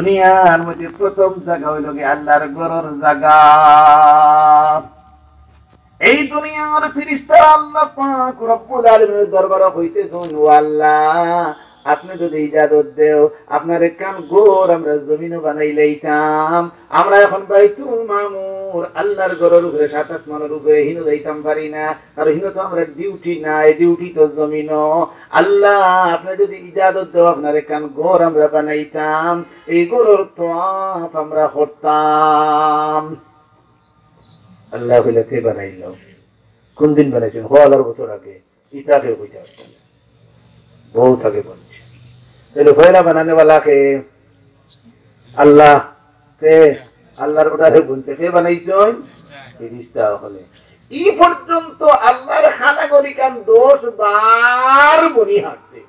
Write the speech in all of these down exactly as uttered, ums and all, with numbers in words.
দুনিয়ার মধ্যে প্রথম জাগা অইলো গি আল্লাহর ঘরর জাগা। এই দুনিয়ার ফিরিস্তারা আল্লাহ পাক রব্বুল আলামিনের দরবারো কইতেছইন, "ও আল্লাহ, আপনে যদি ইজাজত দেও, আপনার একখান ঘর আমরা জমিনো বানাইলাইতাম। আমরা এখন বাইতুল মামুর, আল্লাহর ঘরর উপরে, সাত আসমানর উপরে, হিনো যাইতাম পারি না, কারণ হিনো তো আমরা ডিউটি নাই, ডিউটি তো জমিনো। আল্লাহ, আপনে যদি ইজাজত দেও, আপনার একখান ঘর আমরা বানাইতাম, এই ঘরর তওয়াফ আমরা করতাম।" আল্লাহ কইলা, "তে বানাইলাও।" কোন দিন বানাইছইন? কয় হাজার বছর আগে। ইতা কেউ কইতা পারতো না। বহুত আগে বানাইছে। তাইলে পয়লা বানানেওয়ালা কে? আল্লাহ। তে আল্লাহর অর্ডারে বানাইছে। কে বানাইছইন? ফিরিস্তা অকলে। ই পর্যন্ত আল্লাহর খানাঘর ইখান দশ বার বনি হারছে।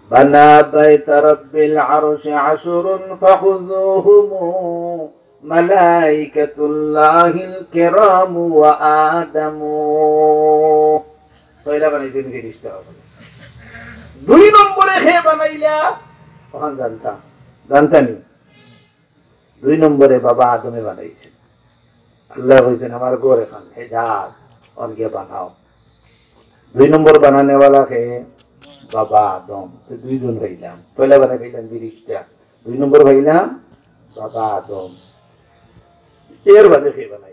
বানা বাইতা রাব্বিল আরশি আশরুন ফাখুযুহুমু মালাইকাতুল্লাহিল কিরামু ওয়া আদামু। পয়লা বানাইছইন ফিরিস্তা অকলে। দুই নম্বরে কে বানাইলা? অখান জানতাম, জানতানি। দুই নম্বরে বাবা আদমে বানাইছে। আল্লাহ কইছইন, "আমার ঘর এখান হেজাজ, অন গিয়া বানাও।" দুই নম্বর বানানেওয়ালা কে? বাবা আদম। তে দুইজন পাইলাম। পয়লা বানাইলাম ফিরিস্তা, দুই নম্বর পাইলাম বাবা আদম। এর বাদে কে বানাইলা?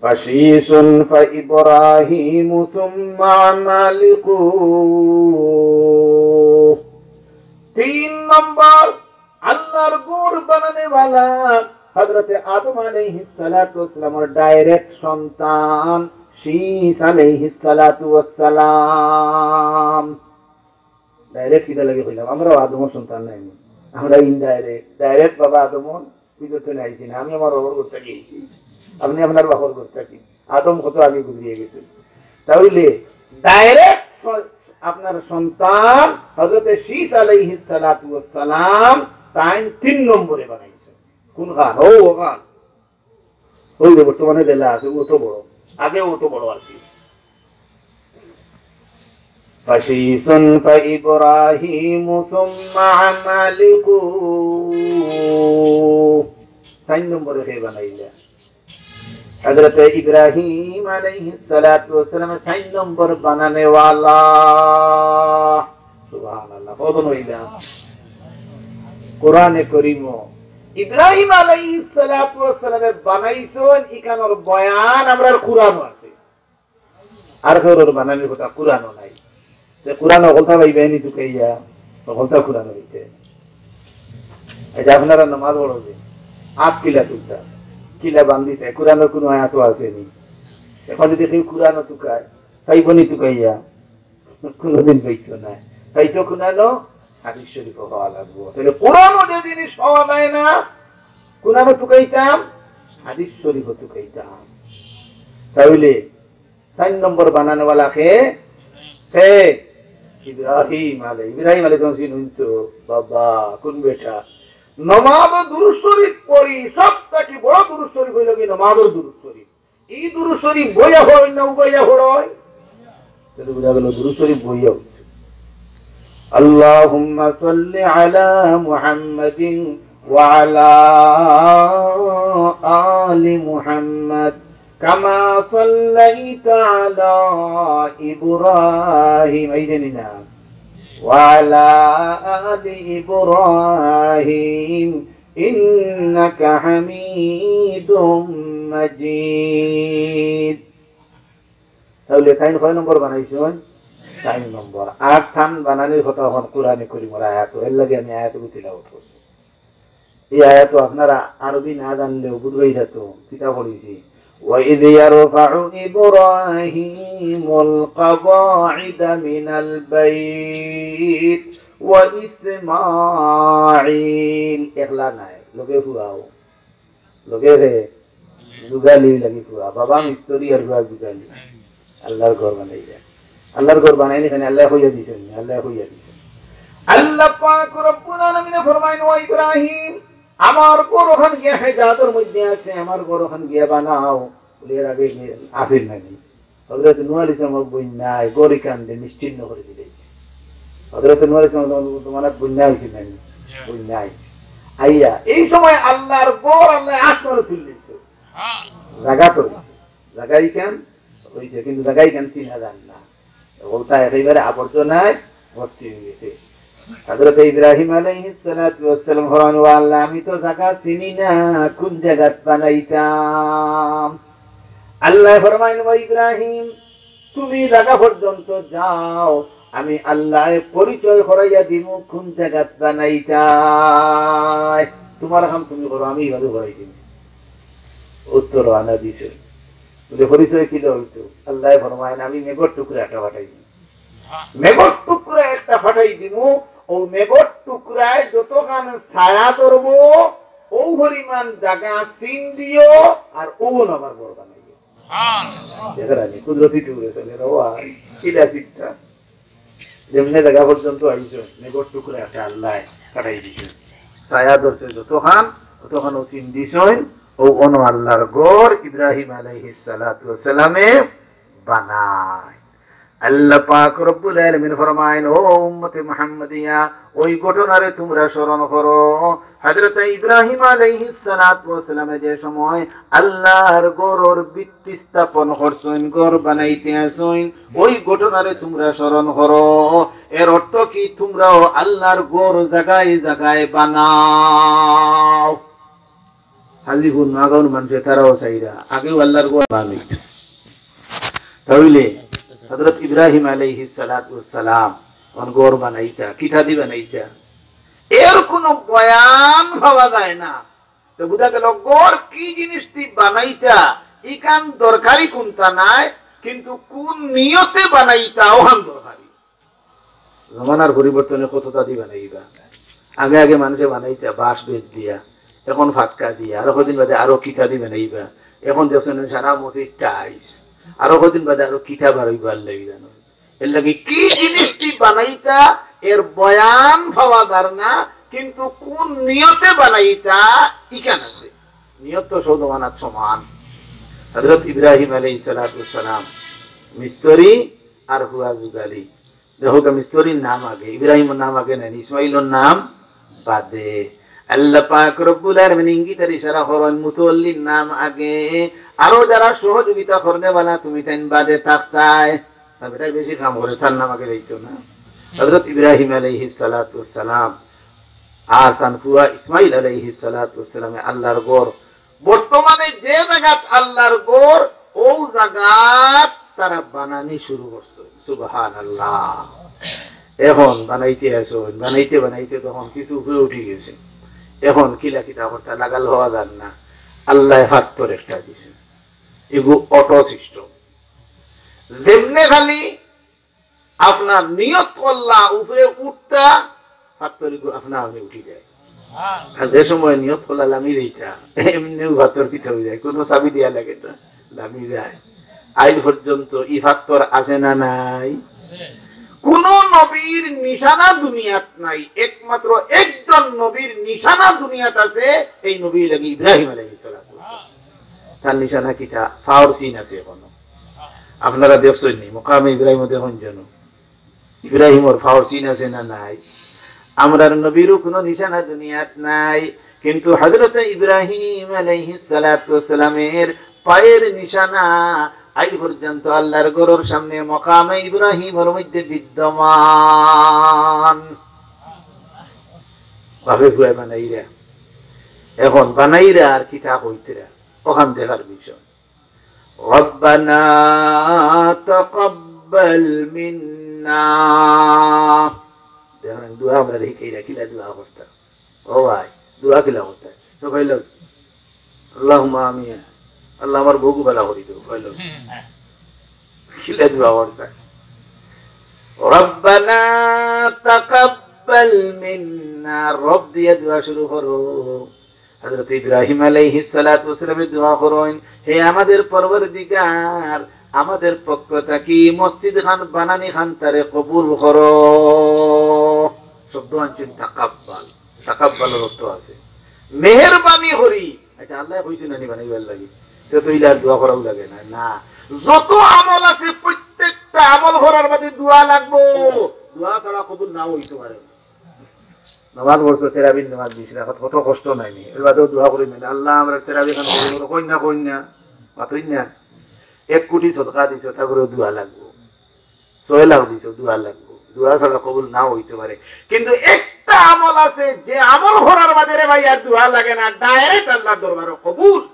فشيث فإبراهيم ثم عمالقة। তিন নম্বর আল্লাহর ঘর বানানেওয়ালা হযরতে আদম আলাইহিস সালাতু ওয়াস সালামর ডাইরেক্ট সন্তান শীস আলাইহিস সালাতু ওয়াস সালাম। ডাইরেক্ট কিতা লাগি কইলাম? আমরাও আদমর সন্তান নায়নি? আমরা ইনডাইরেক্ট, ডাইরেক্ট বাবা আদমর ভিতর থাকি আইছি না। আমি আমার বাবার ঘর থাকি আইছি, আপনে আপনার বাবার ঘর থাকি। আদম কত আগে গুজরিয়া গেছে। তাইলে ডাইরেক্ট স-, আপনার সন্তান হযরতে শীস আলাইহিস সালাতু ওয়াস সালাম, তাইন তিন নম্বরে বানাইছে। কোন খান? ও, অখান। ওই যে বর্তমানে যেলা আছে, অত বড়, আগে অত বড় আর কি। فشيث فإبراهيم ثم عمالقة। চাইর নম্বরে কে বানাইলা? হযরতে ইব্রাহিম আলাইহিস সালাতু ওয়াস সালামে চাইর নম্বর বানানেওয়ালা। সুবহানাল্লাহ। কয়জন অইলা? কোরআনে করিমো ইব্রাহিম আলাইহিস সালাতু ওয়াস সালামে বানাইছইন, ইখানর বয়ান আমরার কোরআনো আছে। আর কেউর বানানির কথা কোরআনো নাই। তে কোরআনো হকলতা পাইবায়নি তুকাইয়া, হকলতা কোরআনো অইতে। এই যে আপনারা নামাজ পড়ো যে, আত কিলা তুলতা, কিলা বান্ধিতা, কোরআনর কুনু আয়াতও আছেনি। এখন যদি কেউ কোরআনো তুকায়, পাইবনি তুকাইয়া? কুনুদিন পাইতো নায়। পাইতো কুনানো? হাদিস শরীফো পাওয়া লাগবো। তাইলে কোরআনো যে জিনিস পাওয়া যায় না, কুনানো তুকাইতাম? হাদিস শরীফো তুকাইতাম। তাইলে চাইর নম্বর বানানেওয়ালা কে? সে ইব্রাহিম আলাই-, ইব্রাহিম আলাইহিস সালাম চিনইন তো? বাবা, কোন বেটা? নমাজো দুরূদ শরীফ পড়ি, সব থাকি বড় দুরূদ শরীফ অইলো গি নমাজর দুরূদ শরীফ। ই দুরূদ শরীফ বইয়া পড়ইন না উবাইয়া পড়ইন? তাইলে বুঝা গেল দুরূদ শরীফ বইয়া অইতো। اللهم صل على محمد وعلى آل محمد كما صليت على إبراهيم, এই জানি না, وعلى آل إبراهيم إنك حميد مجيد। তাইলে তাইন কয় নম্বর বানাইছইন? চাইর নম্বর। আর তান বানানির কথা অখন কোরআনে করিমর আয়াত, এর লাগি আমি আয়াতগু তিলাওয়াত করছি। এই আয়াত আপনারা আরবি না জানলেও বুঝবায়রা তো, কিতা পড়ছি। وإذ يرفع إبراهيم القواعد من البيت وإسماعيل। একলা নায়, লগে ফুয়াও। লগে রে, যুগালি লাগি ফুয়া। বাবা মিস্ত্রি আর ফুয়া যুগালি। আল্লাহর ঘর বানাইলা। আল্লাহর ঘর বানাইনি কেনে? আল্লায় কইয়া দিছইন, আল্লায় কইয়া দিছইন। আল্লাহ পাক রব্বুল আলামিনে ফরমাইন, "ও ইব্রাহিম, আমার ঘর অখান গিয়া হেজাজর মধ্যে আছে, আমার ঘর অখান গিয়া বানাও।" বলে, "এর আগে কি আছিল নানি?" হযরত নূহ আলাইহিস সালাম বন্যায় ঘর ইখানরে নিশ্চিহ্ন করি দিলাইছে। হযরত নূহ আলাইহিস সালাম জমানাত বন্যা অইছিল নানি? বন্যা অইছে। আইয়া এই সময় আল্লাহর ঘর আল্লাহ আসমানো তুলি দিছে। জাগা তো অইছে, জাগা ইখান অইছে, কিন্তু জাগা ইখান চিনা যায় না। ওটা একেবারে আবর্জনায় ভর্তি অই গেছে। হযরত ইব্রাহিম আলাইহিস সালাতু ওয়াস সালাম ফরমান, "ও আল্লাহ, আমি তো জাগা চিনি না, কোন জাগাত বানাইতাম?" আল্লাহ ফরমাইন, "ও ইব্রাহিম, তুমি জাগা পর্যন্ত যাও, আমি আল্লাহ পরিচয় করাইয়া দিমু কোন জাগাত বানাইতায়। তুমার কাম তুমি করো, আমি ইবাদত করাই দিমু।" উত্তর আনা দিছে। বলে, "পরিচয় কিলা অইতো?" আল্লাহ ফরমাইন, "আমি মেঘর টুকরা একটা পাঠাই দিমু।" মেঘর টুকরা একটা পাঠাই দিমু, ও মেঘর টুকরায় যতখান ছায়া ধরবো, ও পরিমাণ জাগা চিন দিও, আর ও আমার ঘর বানাইও। দেখেন আমি কুদরতি টুকরে চলে রে ভাই, কিলা চিন্তা। যেমনে জাগা পর্যন্ত আইছে, মেঘর টুকরা একটা আল্লাহ পাঠাই দিছে। ছায়া ধরছে যতখান, ততখান ও চিন দিছইন, ও অনো আল্লাহর ঘর ইব্রাহিম আলাইহিস সালাতু ওয়াস সালামে বানায়। আল্লাহ পাক রব্বুল আলামিন ফরমাইন, "ও উম্মতে মুহাম্মদিয়া, ওই ঘটনারে তুমরা স্মরণ করো।" হযরত ইব্রাহিম আলাইহিস সালাতু ওয়াস সালামে যে সময় আল্লাহর ঘরর ভিত্তি স্থাপন করছইন, ঘর বানাইতে আছইন, ওই ঘটনারে তুমরা স্মরণ করো। এর অর্থ কি? তুমরাও আল্লাহর ঘর জাগায় জাগায় বানাও। হাজি হুন, নাগাউন মানষে তারাও চাইরা, আগেও আল্লাহর ঘর বানাইত। তাইলে হযরত ইব্রাহিম আলাইহিস সালাতু ওয়াস সালাম অন ঘর বানাইতা, কিতা দি বানাইতা, এর কোনো বয়ান পাওয়া যায় না। তো বুঝা গেল, ঘর কি জিনিস দি বানাইতা, ইখান দরকারি কুনতা নায়, কিন্তু কোন নিয়তে বানাইতা, ওখান দরকারি। জমানার পরিবর্তনে কততা দি বানাইবা। আগে আগে মানষে বানাইতা বাঁশ বেত দিয়া, এখন ফাক্কা দিয়া, আরো কয়দিন বাদে আরো কিতা দি বানাইবা। এখন দেখছইন সারা মসজিদ টাইলস, আরো কয়দিন বাদে আরো কিতা বারইবার লাগি জানো। এর লাগি কি জিনিস দি বানাইতা, এর বয়ান পাওয়া যার না, কিন্তু কোন নিয়তে বানাইতা, ইখান আছে। নিয়ত তো সব জমানাত সমান। হযরত ইব্রাহিম আলাইহিস সালাতু ওয়াস সালাম, মিস্ত্রি আর হুয়া যুগালি। দেখো, মিস্ত্রির নাম আগে, ইব্রাহিমর নাম আগে নায়, ইসমাইলর নাম বাদে। আল্লাহ পাক রব্বুল আলামিন ইঙ্গিতের ইশারা করইন, মুতওয়াল্লির নাম আগে, আরো যারা সহযোগিতা করনেওয়ালা তুমি তাইন বাদে থাকতায়। না, বেটায় বেশি কাম করে, তার নাম আগে যাইতো না। হযরত ইব্রাহিম আলাইহিস সালাতু ওয়াস সালাম আর তান ফুয়া ইসমাইল আলাইহিস সালাতু ওয়াস সালামে আল্লাহর ঘর, বর্তমানে যে জাগাত আল্লাহর ঘর, ও জাগাত তারা বানানি শুরু করছে। সুবহানাল্লাহ। এখন বানাইতে আছইন, বানাইতে বানাইতে তখন কিছু উপরে উঠি গেছে। এখন কিলা কিতা করতা লাগাল হওয়া যার না। আল্লাহ ফাত্তর একটা দিছে, এগু অটো সিস্টেম। যেমনে খালি আপনার নিয়ত করলা উপরে উঠতা, ফাত্তর এগু আপনা আপনি উঠি যায়। আর যে সময় নিয়ত করলা লামি দিতা, এমনিউ ফাত্তর কিতা অই যায়, কোনো চাবি দিয়া লাগে না, লামি যায়। আইজ পর্যন্ত ই ফাত্তর আছে না নাই? কোন নবীর নিশানা দুনিয়াত নাই, একমাত্র একজন নবীর নিশানা দুনিয়াত আছে, এই নবী লাগি ইব্রাহিম আলাইহিস সালাতু ওয়াস সালাম। তার নিশানা কিতা? ফাওর চিন আছে এখনো। আপনারা দেখছইন নি? মকামে ইব্রাহিম দেখইন যেন। ইব্রাহিমর ফাওর চিন আছে না নাই? আমরার নবীরও কোনো নিশানা দুনিয়াত নাই, কিন্তু হযরত ইব্রাহিম আলাইহিস সালাতু ওয়াস সালামের পায়ের নিশানা আইজ পর্যন্ত আল্লাহর ঘরর সামনে মকামে ইব্রাহিমর মধ্যে বিদ্যমান। বাপে ফুয়ায় বানাইরা, এখন বানাইরা আর কিতা কইতরা, ওখান দেখার বিষয়। রব্বানা তাকাব্বাল মিন্না। দেখেন, দোয়া আমরা দেখি কিলা দোয়া করতা। ও ভাই, দোয়া কিলা করতা? তো কইল, "আল্লাহুম্মা আমিন।" আল্লাহ আমার বউগু ভালা করি দেও, কইল। কিলা দোয়া করতা? রব্বানা তাকাব্বাল মিন্না। রব দিয়া দোয়া শুরু করো। হযরত ইব্রাহিম আলাইহিস সালাতু ওয়াস সালামে দোয়া করইন, "হে আমাদের পরওয়ারদিগার, আমাদের পক্ষ থাকি মসজিদ খান বানানি খান তারে কবুল করো।" শব্দ আনছইন তাকাব্বাল, তাকাব্বালর অর্থ আছে মেহেরবানি করি। আচ্ছা, আল্লাহ কইছইন নি বানাইবার লাগি, তো তো ইলা আর দোয়া করাও লাগে না। না, যত আমল আছে প্রত্যেকটা আমল করার বাদে দোয়া লাগবো, দোয়া ছাড়া কবুল নাও অইতে পারে না। নামাজ পড়ছো, তেরাবির নামাজ বিশ রাকাত, কত কষ্ট নায়নি? এর বাদেও দোয়া করি মানে, "আল্লাহ, আমরা তেরাবি খান কবুল করো।" কইন না, কইন না, মাতইন না। এক কোটি সদকা দিছো, তা করে দোয়া লাগবো। ছয় লাখ দিছো, দোয়া লাগবো। দোয়া ছাড়া কবুল নাও অইতে পারে। কিন্তু একটা আমল আছে, যে আমল করার বাদে রে ভাই আর দোয়া লাগে না, direct আল্লাহর দরবারো কবুল।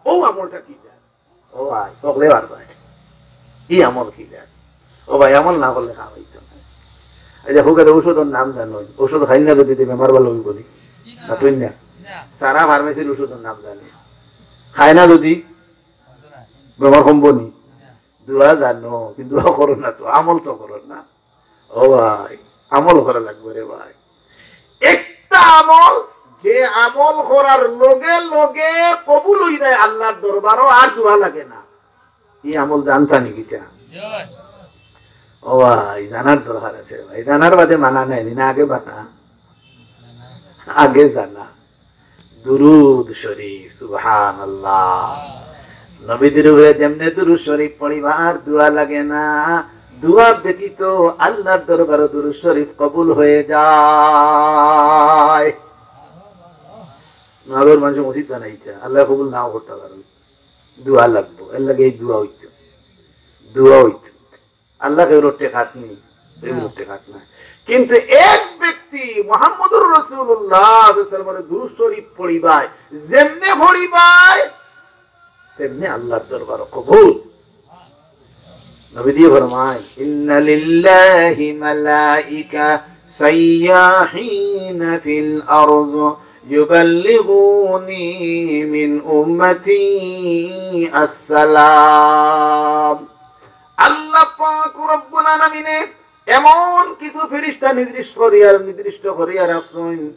ও আমলটা কিতা? ও ভাই, তকলে আর ভাই, ই আমল কিতা? ও ভাই, আমল না করলে কাম অইতো না। এই যে হোক, ঔষধর নাম জানো, ঔষধ খাইন না যদি, তে বেমার ভালা অইবো নি? না, তুই না। সারা ফার্মেসির ঔষধর নাম জানে, খায় না যদি, বেমার কমবো নি? দোয়া জানো, কিন্তু দোয়া করো না তো, আমল তো করো না। ও ভাই, আমল করা লাগবো রে ভাই। একটা আমল, যে আমল করার লগে লগে কবুল অই যায় আল্লাহর দরবারো, আর দোয়া লাগে না। ই আমল জানতা নি কিতা? ও ভাই, জানার দরকার আছে ভাই, জানার বাদে মানা নায়নি, না আগে বানা, আগে জানা। দুরুদ শরীফ, সুবহানাল্লাহ। নবীজির উপরে যেমনে দুরুদ শরীফ পড়িবা আর দোয়া লাগে না। দোয়া ব্যতীত আল্লাহর দরবারো দুরুদ শরীফ কবুল হয়ে যায়। নগর মানুষ মসজিদ বানাইতা, আল্লাহ কবুল নাও করতা পারো, দোয়া লাগবো, এর লাগি এই দোয়া অইতো, দোয়া অইতো। আল্লাহ কেউর টেকাত নি, কেউর টেকাত না। কিন্তু এক ব্যক্তি মুহাম্মদুর রাসূলুল্লাহ সাল্লাল্লাহু আলাইহি ওয়াসাল্লামর দুরূদ শরীফ পড়িবায়, যেমনে পড়িবায়, তেমনে আল্লাহর দরবার কবুল। নবীজি ফরমায়, "ইন্না লিল্লাহি মালাইকা সাইয়াহিনা ফিল আরজ ইউবাল্লিগুনি মিন উম্মতি আসসালাম।" আল্লাহ পাক রব্বুল আলামিনে এমন কিছু ফেরেশতা নির্দিষ্ট করিয়া, নির্দিষ্ট করিয়া রাখছইন,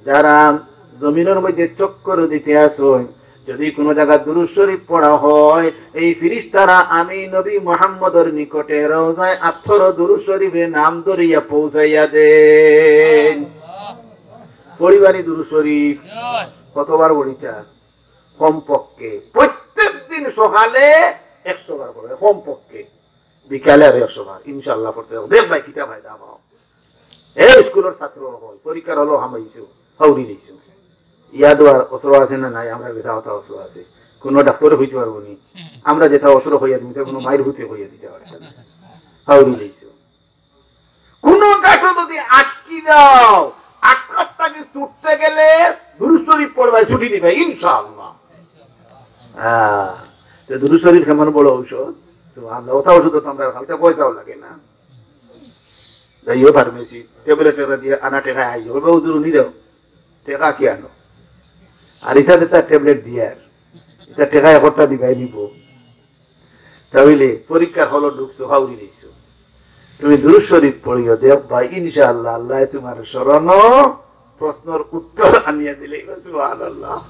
যারা জমিনর মধ্যে চক্কর দিতে আছইন, যদি কোনো জায়গা দুরূদ শরীফ পড়া হয়, এই ফিরিস্তারা আমি নবী মুহাম্মদর নিকটে রওজায় আতহর দুরূদ শরীফে নাম ধরিয়া পৌঁছাইয়া দেন। পড়িবানি দুরূদ শরীফ? কতবার পড়িতা? কমপক্ষে প্রত্যেক দিন সকালে একশো বার পড়বে, কমপক্ষে। বিকালে আর একশো বার ইনশাআল্লাহ পড়তে হবে। দেখ ভাই, কিতা ফায়দা পাও। এই স্কুলের ছাত্র অকল, পরীক্ষার হলো হামাইছো, হাউরি নিছো। ইয়াদও আর অস্ত্র আছে না নাই? আমরা বেটা অতা অস্ত্র আছে। কোনো ডাক্তারে কইতে পারবো নি। আমরা যেটা অস্ত্র কইয়া দিমু, কোনো মাইর হুতে কইয়া দিতা পারতা না। হাউরি নিছো। কোনো গাটো যদি আটকি যাও, আটকাত থাকি ছুটতে গেলে দুরূদ শরীফ পড়বায়, ছুটি দিবায় ইনশাআল্লাহ। হ্যাঁ, তো দুরূদ শরীফ কেমন বড় ঔষধ। সুবহানাল্লাহ, অতা ঔষধ তো আমরা খাইতে পয়সাও লাগে না। যাইও ফার্মেসি, ট্যাবলেট টেবলেট দিয়া আনা, টেকা আইও, বলবে, "হুজুর, নি দেও, টেকা কি আনো?" আর ইটা দিতা ট্যাবলেট দিয়ার, ইটা টেকা একটা দিবায় নিবো। তা অইলে পরীক্ষার হলো ঢুকছো, হাউরি নিছো। তুমি দুরূদ শরীফ পড়িও, দেখবায় ইনশাআল্লাহ আল্লায় তুমার স্মরণো প্রশ্নর উত্তর আনিয়া দিলে। সুবহানাল্লাহ।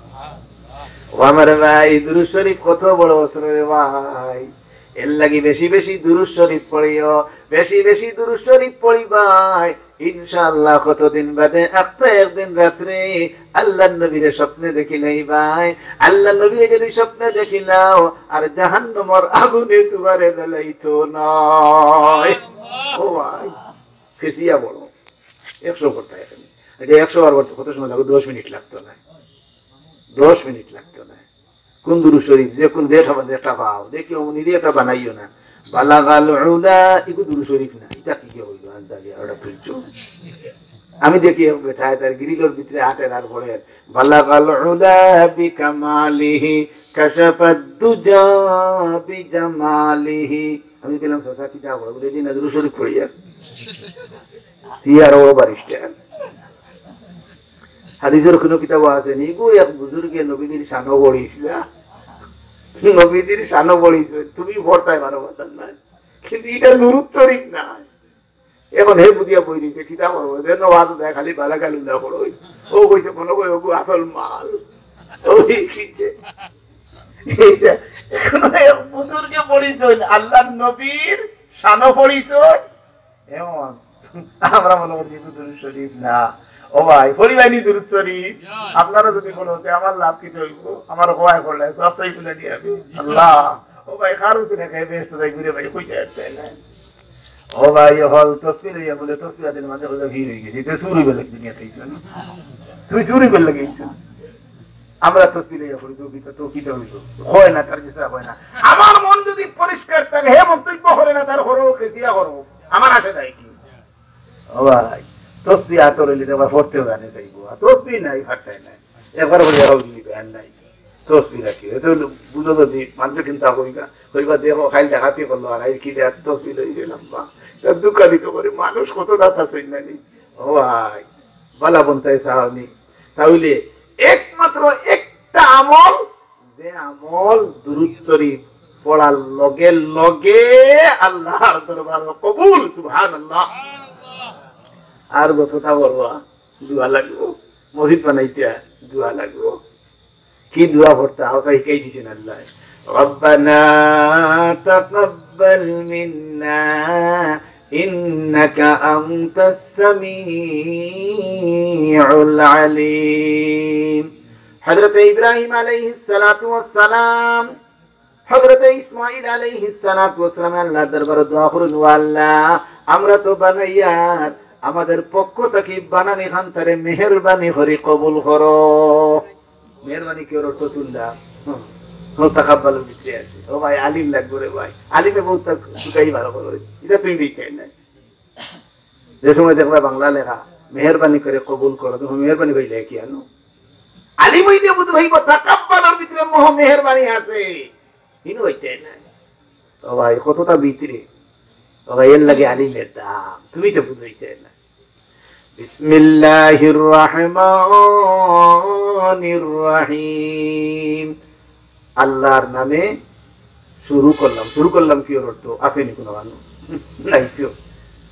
ও আমার ভাই, দুরূদ শরীফ কত বড় অস্ত্র রে ভাই। এর লাগি বেশি বেশি দুরূদ শরীফ পড়িও, বেশি বেশি দুরূদ শরীফ পড়িবায়। ইনশাআল্লাহ কতদিন বাদে একটা একদিন রাত্রে আল্লাহর নবীরে স্বপ্নে দেখিলাইবায়। আল্লাহর নবীরে যদি স্বপ্নে দেখিলাও, আর জাহান্নামর আগুনে তুমারে জ্বালাইতো নায়। ও ভাই, ফেসিয়া বড়। একশো করতে এখানে। আচ্ছা, একশো বার করতে কত সময় লাগবে? দশ মিনিট লাগতো না। দশ মিনিট লাগতো না। কোন দুরূদ শরীফ? যে কোন লেট হবে, একটা পাও। দেখি, অমনি দিয়ে একটা বানাইও না। বালাগাল উলা, ইগু দুরূদ শরীফ না। ইটা কি হইল? আন্দাজি, ওটা তুলছো। আমি দেখি এক বেটায় তার গ্রিলর ভিতরে আটের আর পড়ের, "বালাগাল উলা বিকামালিহি, কাশাফাদ দুজা বিজামালিহি।" আমি বললাম, "চাচা, কিতা পড়ে?" বলে, "জি না, দুরূদ শরীফ পড়িয়া।" ই আরো বড় ব্যারিস্টার। হাদিসর কোনো কিতাব আছে নি গো, এক বুজুর্গে নবীজির শানো পড়িছলা। নবীজির শানো পড়িছে, তুমি পড়তায় পারো, কথা নাই। কিন্তু ইটা দুরূদ শরীফ না। এখন হে বুঝিয়া বই দিছে, কিতাব পড়বো, যে নওয়াজ দেয়, খালি বালাগাল উলা পড়ো। ও কইছে, মনে কয়, ওগু আসল মাল। ওই কিছে। এইটা, এখন এক বুজুর্গে পড়িছইন, আল্লাহর নবীর শানো পড়িছইন। এমন আমরা মনে করি যে দুরূদ শরীফ না। ও ভাই, পড়িবায়নি দুরূদ শরীফ। আপনারা যদি বলো যে আমার লাভ কি হইব, আমার হওয়ায় পড়লে সব তাই বলে নিয়ে আমি। আল্লাহ, ও ভাই, কারো ছেলে খেয়ে বেহেস্ত যাই ঘুরে ভাই, কই যায় না। ও ভাই, হকল তসবি লইয়া বুলে, তসবি আদিন মাঝে হলো ভিড় হয়ে গেছে, এটা চুরি বেলা দুনিয়াতে আইছো না? তুমি চুরি বেলা গেছো? আমরা তসবি লইয়া পড়ি, তো কিতা, তো কিতা হইলো? হয় না, তার কিছু হয় না। আমার মন যদি পরিষ্কার থাকে, হে মন্তব্য করে না, তার হরো, কেসিয়া হরো, আমার আসে যায় কি? ও ভাই, তসবি আতর হইলে তো আবার পড়তেও জানে চাইবো, আর তসবি নাই, ফাটাই নাই। একবার বলে, "হও, জি, বেয়ান নাই।" তসবি রাখি। এটা হলো, বুঝো যদি, মানুষে কিন্তু কইবা, কইবা, "দেখো, খাইল ডাকাতি করলো, আর এই কি দেখ, তসবি লইছে লম্বা।" তা দোকানি তো করে, মানুষ কত দাতা শুনলানি। ও ভাই, বালা বনতাই চাওনি। তাহলে একমাত্র একটা আমল, যে আমল দুরূদ শরীফ পড়ার লগে লগে আল্লাহর দরবারো কবুল, সুবহানাল্লাহ। আর যতটা বলবা, দোয়া লাগবো, মসজিদ বানাইতে দোয়া লাগবো। কি দোয়া পড়তা? ওটা শিখাই দিছেন আল্লাহ। ربنا تقبل منا إنك أنت السميع العليم। হযরত ইব্রাহিম আলাইহিস সালাতু ওয়াস সালাম, হযরত ইসমাঈল আলাইহিস সালাতু ওয়াস সালাম আল্লাহর দরবারে দোয়া করইন, "ও আল্লাহ, আমরা তো বানাইয়ার, আমাদের পক্ষ থাকি বানানি খানতারে মেহেরবানি করি কবুল করো।" মেহেরবানি কি ওর অর্থ শুনলা? হুম। হুম, তাকাব্বাল ভিতরে আছে। ও ভাই, আলিম লাগবো রে ভাই। আলিমে বহুত তাক শুকাই ভালো করে। এটা তুই দিতে নাই। যে সময় দেখবা বাংলা লেখা, "মেহেরবানি করে কবুল করো", তুমি মেহেরবানি কইলে কি আনো? আলিম হইতে বুঝ হইব, তাকাব্বালর ভিতরে মোহ মেহেরবানি আছে। হিনু হইতে নাই। ও ভাই, কতটা ভিতরে। ও ভাই, এর লাগে আলিমের দাম। তুমি তো বুঝ হইতে নাই। বিসমিল্লাহির রহমানির রহিম। আল্লাহর নামে শুরু করলাম। শুরু করলাম কি অর্থ? আপনি কোনো মানুষ নাই তো।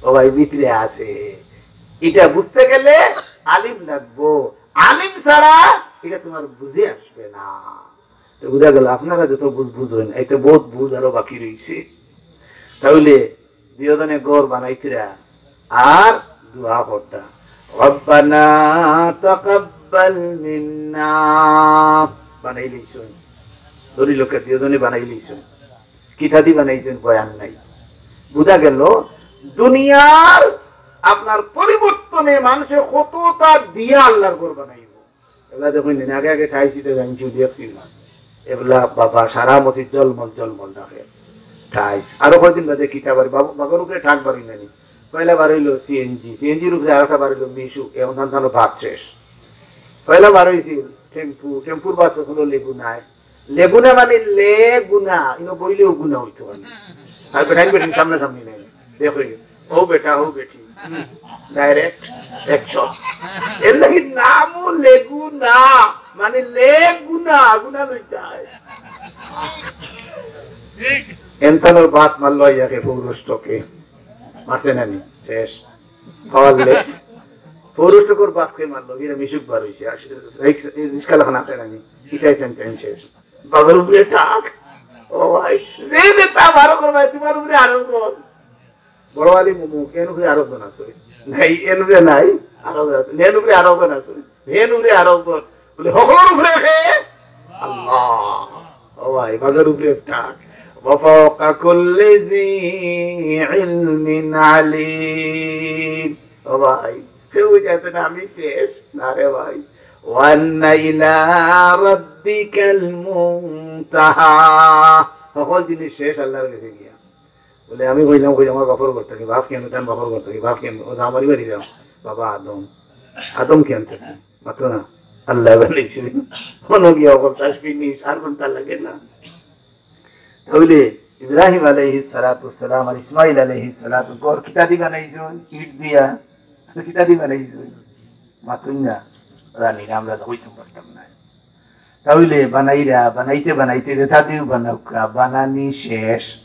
ও ভাই, ভিতরে আছে। এটা বুঝতে গেলে আলিম লাগবো। আলিম ছাড়া এটা তোমার বুঝে আসবে না। তো বুঝা গেল, আপনারা যত বুঝ বুঝবেন, এতে বহুত বুঝ আরো বাকি রইছে। তাহলে দুইজনে ঘর বানাইতিরা আর দোয়া করতা, "রব্বানা তাকাব্বাল মিন্না।" বানাইলিছইন, ধরি লোকে দুইজনে বানাইলিছইন, কিতাদি বানাইছইন বয়ান নাই। বুঝা গেল, দুনিয়ার আপনার পরিবর্তনে মানুষে কতটা দিয়া আল্লাহর ঘর বানাইব। এগুলা দেখইন নি, আগে আগে টাইস ইটা জানছু দেখছি না। এগুলা বাবা সারা মসজিদ জলমল জলমল ডাকে। টাইস। আরো কয়দিন বাদে কিতা বাড়ি, বাবা, বাবার উপরে টাক বাড়ি নানি। পয়লা বার হইলো সিএনজি, সিএনজির উপরে আরেকটা বার হইলো মিশুক, এখন ধান ধানো ভাত শেষ। পয়লা বার হইছিল টেম্পু, টেম্পুর বাদ হলো লেগুনায়। লেগুনা মানে লে গুনা, ইনো বইলেও গুনা হইতো পারে। আর বেটাইন বেটিন সামনাসামনি নাই। দেখো, ও বেটা, ও বেটি। ডাইরেক্ট একশো। এর লাগি নামও লেগুনা, মানে লেগুনা, গুনা লইতায়। এনতানোর বাত মারলো ইয়াকে পৌরুষ তোকে। মারছে নানি? শেষ। পাওয়ারলেস। পৌরুষ তোকর বাপকে মারলো, এরা মিশুক বার হইছে। আর সে-, এই রিক্সা লাখান আছে নানি? ইটাই টেন টেন শেষ। বাবার উপরে টাক। ও ভাই, যে নেতা বারো করবায়, তোমার উপরে আরো কর। বড় আলী মুমু, এন উপরে আরো জন আছে। নাই, এন উপরে নাই, আরো জন আছে। এন উপরে আরো জন আছে। এন উপরে আরো জন। বলে, হকলর উপরে কে? আল্লাহ। ও ভাই, বাবার উপরে টাক। ওয়া ফাওকা কুল্লি জি ইলমিন আলিম। ও ভাই, কেউ যাতে না আমি শেষ, না রে ভাই। ওয়ান্না ইলা রাব্বিকাল মুনতাহা। সকল জিনিস শেষ আল্লাহর কাছে গিয়া। বলে, আমি কইলাম, কই আমার বাপর ঘর থাকি, বাপ কেন, তার বাপর ঘর থাকি, বাপ কেন, ও আমারই বাড়ি যাও, বাবা আদম। আদম কেন থাকি? মাত্র না, আল্লাহ বানাইছে। কোনো গিয়া অবস্থা ফিনিশ, আর কোনটা লাগে না। তাহলে ইব্রাহিম আলাইহিস সালাতু ওয়াস সালাম আর ইসমাইল আলাইহিস সালাতু ঘর কিতা দি বানাইছইন? ইট দিয়া। কিতা দি বানাইছইন? মাতুন না, রানী, আমরা তো হইতে পারতাম না। তাহলে বানাইরা, বানাইতে বানাইতে যেটা দিও বানাউক্কা, বানানি শেষ।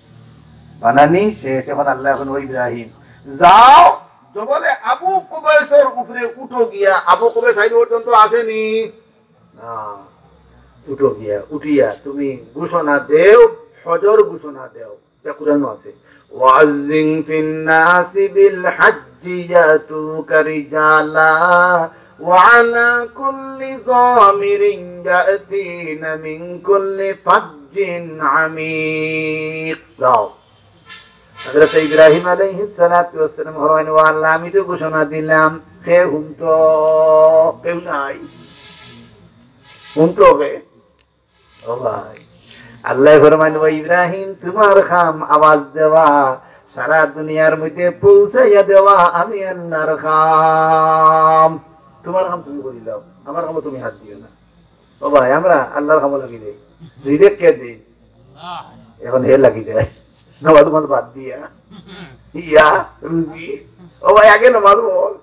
বানানি শেষ। এখন আল্লাহ এখন, "ও ইব্রাহিম, যাও, জবলে আবু কুবাইসর উপরে উঠো গিয়া।" আবু কুবাইস আইন পর্যন্ত আসেনি। না, উঠো গিয়া, উঠিয়া তুমি ঘোষণা দেও, হজর ঘোষণা দেও। এটা কোরআনও আছে। "ওয়াজ্জিন ফিন নাসি বিল হাজ্জি ইয়াতুকা রিজালা ওয়া আলা কুল্লি যামিরিন ইয়াতিনা মিন কুল্লি ফাজ্জিন আমিক।" যাও, হযরত ইব্রাহিম আলাইহিস সালাতু ওয়াস সালাম ফরমাইন, "ও আল্লাহ, আমি তো ঘোষণা দিলাম, কে হুনতো? কেউ নাই। হুনতো কে?" ও ভাই, আল্লায় ফরমাইন, "ও ইব্রাহিম, তুমার কাম আওয়াজ দেওয়া, সারা দুনিয়ার মধ্যে পৌঁছাইয়া দেওয়া আমি আল্লাহর কাম। তুমার কাম তুমি করিলাও, আমার কামো তুমি হাত দিও না।" ও ভাই, আমরা আল্লাহর কামো লাগি দেই, রিজিক কে দেয়? অখন হে লাগি দেয়, নামাজ উমাজ বাদ দিয়া, ইয়া, রুজি। ও ভাই, আগে নামাজ পড়।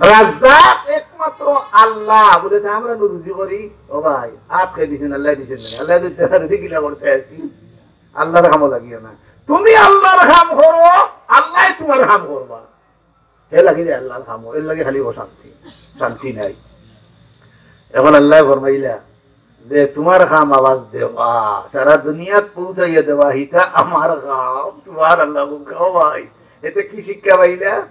রাজ্জাক একমাত্র আল্লাহ, বলে, "তে আমরা নু রুজি করি।" ও ভাই, আত কে দিছইন, আল্লায় দিছইন না। আল্লায় দিতে পারে, দেখি না করতে আছি। আল্লাহর কামো লাগিও না। তুমি আল্লাহর কাম করো, আল্লায় তুমার কাম করবা। হে লাগি যে আল্লাহর কামো, এর লাগি খালি অশান্তি, শান্তি নাই। অখন আল্লায় ফরমাইলা যে, "তুমার কাম আওয়াজ দেওয়া, সারা দুনিয়াত পৌঁছাইয়া দেওয়া, হিটা আমার কাম।" সুবহানাল্লাহ, বুকা ভাই, এতে কি শিক্ষা পাইলা?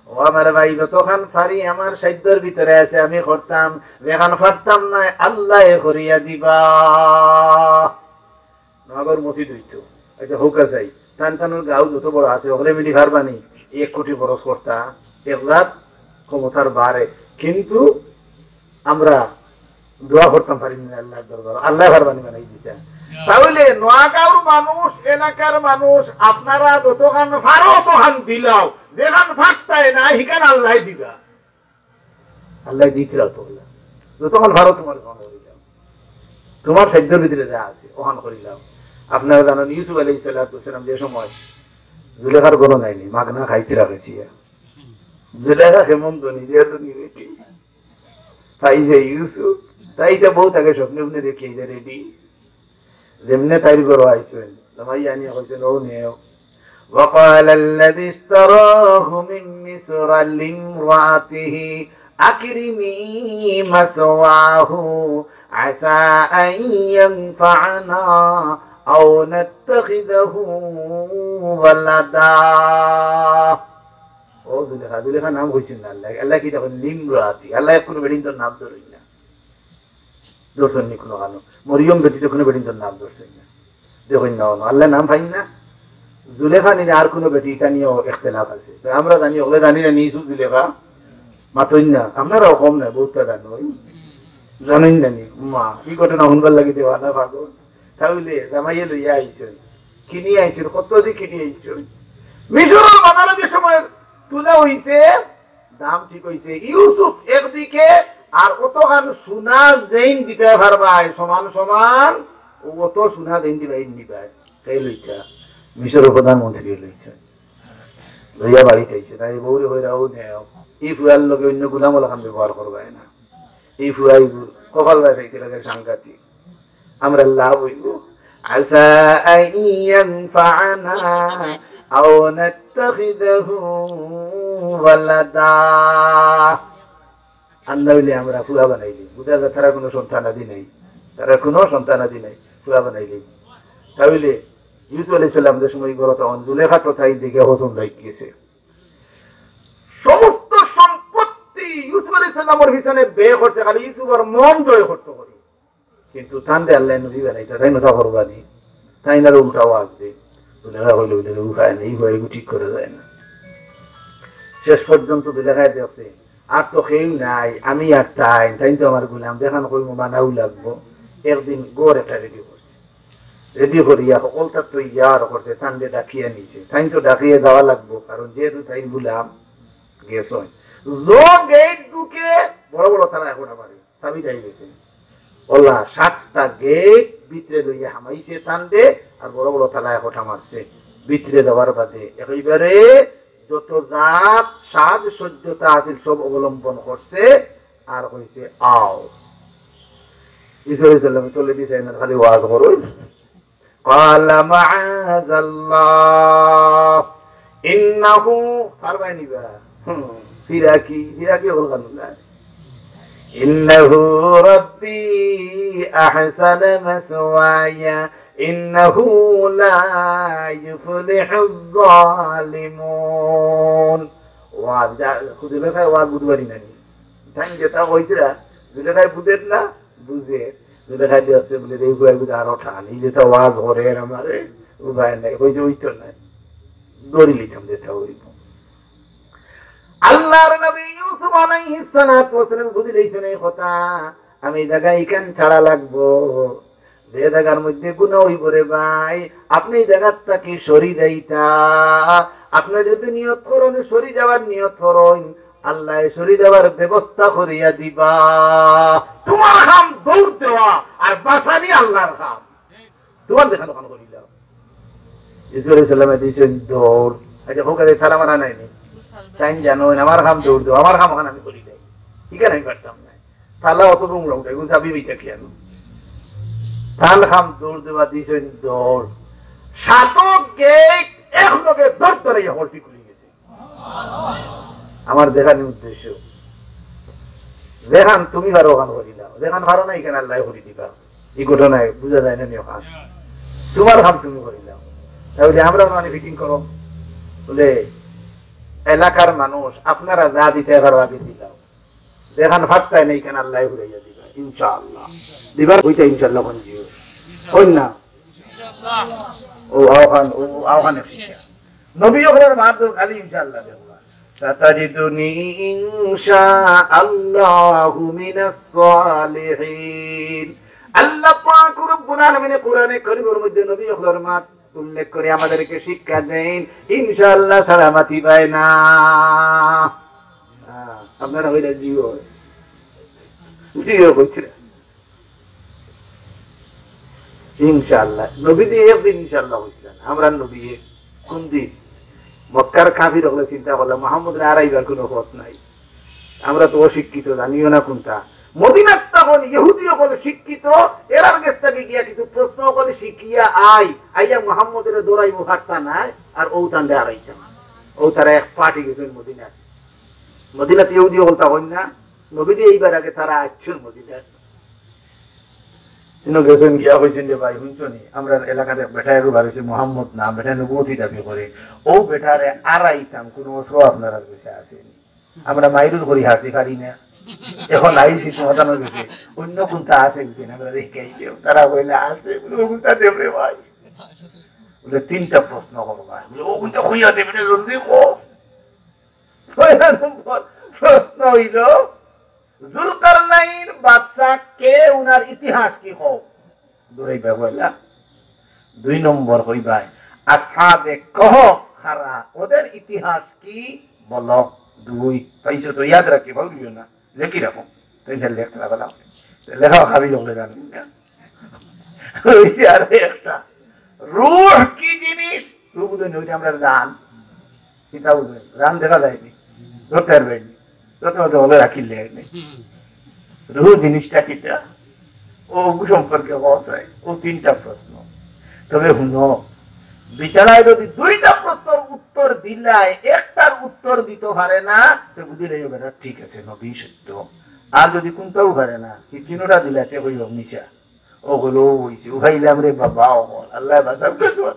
ও আমার ভাই, যতখান পারি আমার সাধ্যর ভিতরে আছে, আমি করতাম, যেখান পারতাম না, আল্লায় করিয়া দিবা। নগর মসজিদ হইতো, এটা হোক আছে, তান তানুর গাঁও যত বড় আছে, ওখানে মিলি পারবানি, এক কোটি খরচ করতা, এক লাখ ক্ষমতার বারে, কিন্তু আমরা দোয়া করতাম পারি না আল্লাহর দরবার, আল্লায় পারবানি বানাই দিতা। তাহলে নোয়াগাঁওর মানুষ, এলাকার মানুষ, আপনারা যতখান পারো ততখান দিলাও, যেখান পারতায় না, হিখান আল্লায় দিবা। আল্লায় দিতরা তো আল্লাহ, যতখান পারো তুমার কাম করিলাও, তুমার সাধ্যর ভিতরে যা আছে, ওখান করিলাও। আপনারা জানেন, ইউসুফ আলাইহিস সালাতু ওয়াস সালাম যে সময় জুলেখার ঘরো নাইনি, মাগনা খাইতে রাখেছি, জুলেখা কেমন ধনী, যে ধনী বেটি। তাই যে ইউসুফ, তাই এটা বহুত আগে স্বপ্নে উনি দেখি যে রেডি। যেমনে তাইর ঘরো আইছইন, জামাই আনিয়া কইছইন, "ও নেও।" وقال الذي اشتراه من مصر لامرأته أكرمي مثواه عسى أن ينفعنا أو نتخذه ولدا। ও জুলেখা, জুলেখা নাম কইছইন না আল্লায়। আল্লায় কিতা কইন? লিমরাতি। আল্লায় কুনু বেটিন্তর নাম ধরইন না। ধরছইন নি কুনু কানো? মরিয়ম ব্যতীত কুনু বেটিন্তর নাম ধরছইন না। দেখইন না, আল্লায় নাম পাইন না। জুলেখা নি আর কুনু বেটি, ইটা নিয়াও ইখতিলাফ আছে। তো আমরা জানি, অকলে জানি না নি ইউসুফ জুলেখা? মাতইন না। আপনারাও কম নায়, বহুততা জানইন। জানইন না নি? মা, কি ঘটনা হুনবার লাগি দেওয়ানা পাগল। তাইলে জামাইয়ে লইয়া আইছইন। কিনিয়া আইছইন, কত দি কিনিয়া আইছইন। মিশরর বাজারো যে সময় তুলা অইছে, দাম ঠিক অইছে। ইউসুফ একদিকে, আর অতখান সোনা যেইন দিতায় পারবায়, সমান সমান, অত সোনা যেইন দিবায়, এইন নিবায়। কে লইতা? মিশরর প্রধানমন্ত্রী লইতা। লইয়া বাড়িত আইছে। তাই বউরে কইরা, "ও নেও, ই ফুয়ার লগে অইন্য গুলাম অলাখান ব্যবহার করবায় না।" ই ফুয়াই কপাল বায় থাকতে লাগে সাংঘাতিক। আমরা লাভ অইব। عسى أن ينفعنا أو نتخذه ولدا। আর না অইলে আমরা ফুয়া বানাইলিমু। বুঝা যায় তারার কুনু সন্তানাদি নাই, তারার কুনু সন্তানাদি নাই, ফুয়া বানাইলিমু। তাইলে ইউসুফ আলাইহিস সালাম যে সময় ঘরো, তখন জুলেখা তো তাইন দেখি পছন্দ অইগেছে। সমস্ত সম্পত্তি ইউসুফ আলাইহিস সালামর পিছনে ব্যয় করছে, খালি ইউসুফর মন জয় করতো করি। কিন্তু তানরে আল্লায় নবী বানাইতা, তাইন অতা করবা নি? তাইন আরো উল্টা ওয়াজ দেইন। জুলেখা কইলো, "বুলে, উপায় নাই, ই ফুয়াইগু ঠিক করা যায় না।" শেষ পর্যন্ত জুলেখায় দেখছে, "আর তো কেউ নাই, আমি আর তাইন, তাইন তো আমার গুলাম, যেখান কইমু মানাউ লাগবো।" একদিন ঘর একটা রেডি করছে, রেডি করিয়া হকলতা তৈয়ার করছে, তানরে ডাকিয়া নিছে। তাইন তো ডাকিয়া যাওয়া লাগবো, কারণ যেহেতু তাইন গুলাম গেছইন। যে গেইট ঢুকে, বড় বড় তালা এখন আমার চাবি যাই গেছে। অলা সাতটা গেইট ভিতরে লইয়া হামাইছে তানরে, আর বড় বড় তালা একটা মারছে। ভিতরে যাওয়ার বাদে একেবারে যত জাত সাজসজ্জতা আছিল সব অবলম্বন করছে, আর কইছে, "আও।" ইউসুফ আলাইহিস সালাম তলে দিছে, "এনার খালি ওয়াজ করো।" قال معاذ الله إنه, পারবায় নি বা? হুম, ফিরাকি, ফিরাকি অকল কানুন না। إنه ربي أحسن مثواي إنه لا يفلح الظالمون। ওয়াজ, যা, খুদে লেখায় ওয়াজ বুঝবারি না নি। তাইন যেতা কইতরা, জুলেখায় বুঝের না, বুঝে। জুলেখায় দেখছে বুলে, "এই ফুয়াইগু আরো টান, ই যেতা ওয়াজ করের আমারে, উপায় নাই, ওই যে ওই তো নাই, দৌড়ি লিতাম যেতে হইব। আল্লাহর নবী ইউসুফ আলাইহিস সালাতু ওয়াস সালাম বুঝিলাইছইন এই কথা, আমি এই জায়গা ইখান ছাড়া লাগবো, যে জায়গার মধ্যে গুনাহ হইব রে ভাই, আপনি এই জায়গার থাকি সরি যাইতা। আপনি যদি নিয়ত করইন, সরি যাওয়ার নিয়ত করইন, আল্লাহ সরি যাওয়ার ব্যবস্থা করিয়া দিবা। তোমার কাম দৌড় দেওয়া আর বাঁচানি আল্লাহর কাম। তোমার দেখা দোকান করিলাম। ইসু আলাইহিস সালামে দিয়েছেন দৌড়। আচ্ছা, হোক আছে, তালা মারা নাইনি। তাই জানো, আমার কাম দৌড় দেওয়া, আমার কাম ওখানে আমি করি যাই। ঠিক আছে, আমি পারতাম না। তালা অত রুম রুম, এগুলো চাবি বিটা কি আনো? তার কাম দৌড় দেওয়া দিয়েছেন দৌড়। সাত গেট এক লগে দৌড় ধরে হলটি খুলে গেছে। আমার দেখানি উদ্দেশ্য, যেখান তুমি পারো ওখান করি দাও, যেখান পারো না এখানে আল্লাহ করি দিবা। এই ঘটনায় বুঝা যায় না নি ওখান? তোমার কাম তুমি করি দাও। তাহলে আমরা মানে ফিটিং করো, বলে, এলাকার মানুষ আপনারা যা দিতে পারো আগে দিলাম, যেখান ফাটতায় না এখানে আল্লাহ ঘুরাইয়া দিবা ইনশাআল্লাহ। দিবার হইতে ইনশাআল্লাহ কোন জিও, কই না? ও আওখান, ও আওখানে শিক্ষা। নবী অকলর মাত তো খালি ইনশাআল্লাহ দেখবা। সাতাজিদুনি ইনশাআল্লাহু মিনাস সালিহিন। আল্লাহ পাক রব্বুল আলামিনে কোরআনে করিমর মধ্যে নবী অকলর মাত উল্লেখ করে আমাদেরকে শিক্ষা দেন, ইনশাআল্লাহ সালামতি পায় না। হ্যাঁ, আপনারা হইলে জিও, জিও করছে। ইনশাআল্লাহ। নবীজি একদিন ইনশাআল্লাহ কইছিলেন। আমরা নবী কোন দিন? মক্কার কাফির অকলে চিন্তা করলে মোহাম্মদরে আরাইবার কোনো পথ নাই। আমরা তো অশিক্ষিত, জানিও না কোনটা। মদিনাত তখন ইহুদি অকল শিক্ষিত, এরার গেছ থাকি গিয়া কিছু প্রশ্ন অকল শিখিয়া আই, আইয়া মোহাম্মদরে দৌড়াইব ফাটতা নাই, আর ও তান্ডে আড়াইতাম। ও তারা এক পার্টি গেছেন মদিনাত। মদিনাত ইহুদি অকল তখন না, নবীজি এইবার আগে তারা আসছেন মদিনাত। তিনও গেছেন গিয়া কইছেন যে, "ভাই, শুনছো নি? আমরার এলাকাত এক বেটা এগু বার হইছে, মোহাম্মদ নাম, বেটা নবুয়তি দাবি করে। ও বেটারে আরাইতাম, কোনো অস্ত্র আপনারার কাছে আছে নি? আমরা মাইরুর করি হারছি, পারি না। এখন আইছি, সমাধান হয়ে গেছে। অন্য কোনটা আছে বুঝছেন, আমরা রেখে আইছি।" তারা কইলে, "আছে।" বলে, "ও কোনটা দেব রে ভাই?" বলে, "তিনটা প্রশ্ন করবা।" বলে, "ও কোনটা কইয়া দেবে রে, জলদি কও।" পয়লা নম্বর প্রশ্ন হইল, জুলকারনাইন বাদশা কে, উনার ইতিহাস কি কও? দৌড়াইবা পয়লা। দুই নম্বর কইবায়, আসহাবে কহফ কারা, ওদের ইতিহাস কি বলো? দুই, পাইছো তো, ইয়াদ রাখি, ভুলিও না, লেখি রাখো। তাই লেখতে লাগলাম, লেখাও হাবি লোক জানি না। হইছে আর একটা, রুহ কি জিনিস? রুহ বুঝেন, ওইটা আমরা জান, কিতা বুঝেন, জান দেখা যায়নি, ধরতে পারবেন, ধরতে পারতে বলে রাখিলে। রুহ জিনিসটা কিতা? ও সম্পর্কে বলা যায়, ও তিনটা প্রশ্ন। তবে হুনো, বিচারায় যদি দুইটা প্রশ্নর উত্তর দিলায়, একটার উত্তর দিতে পারে না, তো বুঝিলে এবার ঠিক আছে, নবী সত্য। আর যদি কোনটাও পারে না, কি তিনোটা দিলায়, তে কইব মিছা। ও বলো, "ওই যে উঠাইলাম রে বাবা, ও আল্লাহ বাঁচাও।"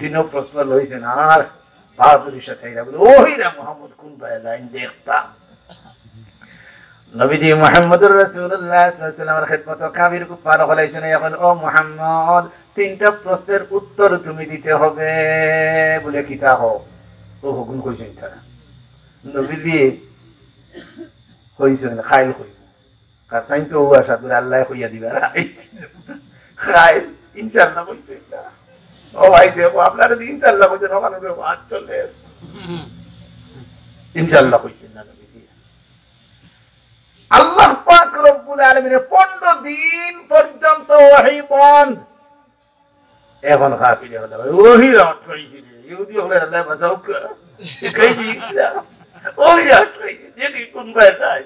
তিনও প্রশ্ন লইছেন, আর বাহাদুরি সাথে এরা বলে, "ওই রে মোহাম্মদ, কোন বায় লাইন দেখতাম।" নবীজি মোহাম্মদুর রাসূলুল্লাহ সাল্লাল্লাহু আলাইহি ওয়াসাল্লামর খেদমত কাফির কুফার হলাইছেন, এখন, "ও মোহাম্মদ, তিনটা প্রশ্নের উত্তর তুমি দিতে হবে।" বলে, "কিতা হোক?" ও হুকুম কইছেন তারা। নবীজি কইছেন, "খাইল কইব।" আর তাই তো ও আশা করে আল্লাহ কইয়া দিবা, রাইট? খাই, ইনশাআল্লাহ কইছে না। ও ভাই, দেখো, আপনারা যদি ইনশাআল্লাহ কইছেন, ওখানে ওদের ওয়াজ চলে। ইনশাআল্লাহ কইছেন না, নবী দিয়ে। আল্লাহ পাক রব্বুল আলামিনে পনেরো দিন পর্যন্ত ওহী বন্ধ। এখন কাফিরে হলে, "ওই, ওহী আটকাইছি রে, ইহুদি হলে আল্লাহ বাঁচাও কে? এই যে ইসলাম, ওহী আটকাইছি, দেখি কোন বায় যায়।"